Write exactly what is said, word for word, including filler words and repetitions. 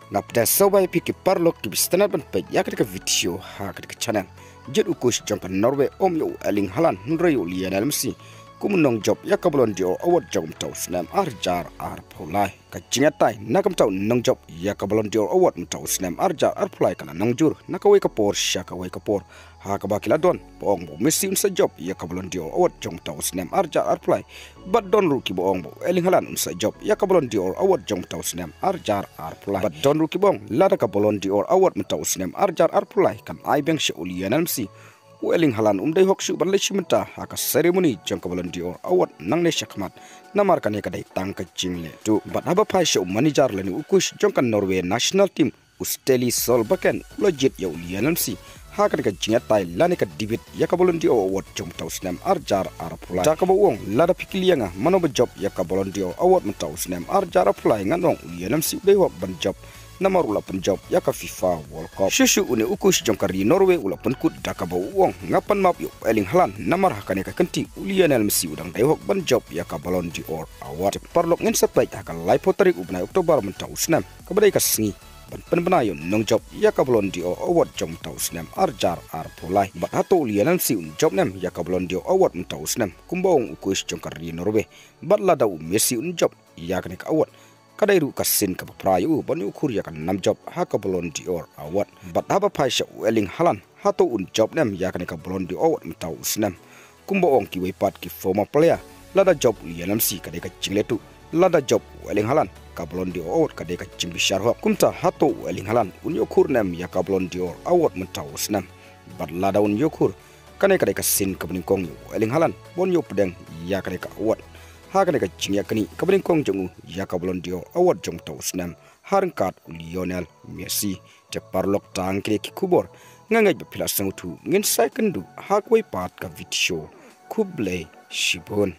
Nga pdiang sngewbha ïa phi ki paralok kiba sngewtynnat ban peit ïa kane ka video ha kane ka channel. Jied u coach jong ka Norway um ïa u Erling Haaland hynrei ïa u Lionel Messi kum u nongjop ïa ka Ballon d'Or award jong u mynta u snem ar hajar arphew lai. Ka jingïatai na ka bynta u nongjop ïa ka Ballon d'Or award mynta u snem ar hajar arphew lai ka la nang jur na kawei ka por sha kawei ka por, ha kaba ki la don ba ong ba u Messi un sa jop ïa ka Ballon d'Or award jong mynta u snem ar hajar arphew lai. Bad don ruh kiba ong ba u Erling Haaland un sa jop ïa ka Ballon d'Or award jong mynta u snem ar hajar arphew lai. Bad don ruh kiba ong lada ka Ballon d'Or award mynta u snem ar hajar arphew lai kan ai biang sha u Lionel Messi, u Erling Haaland um dei hok shuh ban leit sha mynta ha ka ceremony jong ka Ballon d'Or award nangne shakhmat. Namar kane ka dei tang ka jingleh tuh. Bad haba phai sha u manager lane u coach jong ka Norway national team, u Ståle Solbakken u la jied ïa u Lionel Messi ha kane ka jingïatai lane ka debate ïa ka Ballon d'Or award jong mynta u snem ar hajar arphew lai. Da kaba u ong lada phi kylli ïa nga mano ba jop ïa ka Ballon d'Or award mynta u snem ar hajar arphew lai, ngan ong u Lionel Messi u dei hok ban jop namar u la pynjop ïa ka FIFA World Cup. Shuh shuh une u coach jong ka ri Norway u la pynkut da kaba u ong, nga pan map ïa u Erling Haaland namar ha kane ka kynti u Lionel Messi u dang dei hok ban jop ïa ka Ballon d'Or award. Paralok, ngin sa peit ha ka laiphew tarik u bnai October mynta u snem, kaba dei ka sngi ban pynbna ïa u nongjop ïa ka Ballon d'Or award jong mynta u snem ar hajar arphew lai. Bad hato u Lionel Messi un jop ne em ïa ka Ballon d'Or award mynta u snem kumba ong u coach jong ka ri Norway? Bad lada u Messi un jop ïa kane ka award, ka dei ruh ka sien kaba phra ïa u ban ïuhkhur ïa ka nam jop ha ka Ballon d'Or award. Bad haba phai sha u Erling Haaland, hato un jop ne em ïa kane ka Ballon d'Or award mynta u snem? Kumba ong kiwei pat ki former player, lada jop u Lionel Messi ka dei ka jingleh tuh, lada jop u Erling Haaland ka Ballon d'Or award ka dei ka jingbishar hok. Kumta hato u Erling Haaland un ïuhkhur ne em ïa ka Ballon d'Or award mynta u snem? Bad lada un ïuhkhur, kane ka dei ka sien kaba nyngkong ïa u Erling Haaland ban ïoh pdiang ïa kane ka award. Ha kane ka jingïakynduh kaba nyngkong jong u ïa ka Ballon d'Or award jong mynta u snem, ha ryngkat u Lionel Messi. Te paralok, tang kine ki khubor, nga ngeit ba phi la sngewthuh. Ngin sa ïakynduh ha kawei pat ka video. Khublei shibun.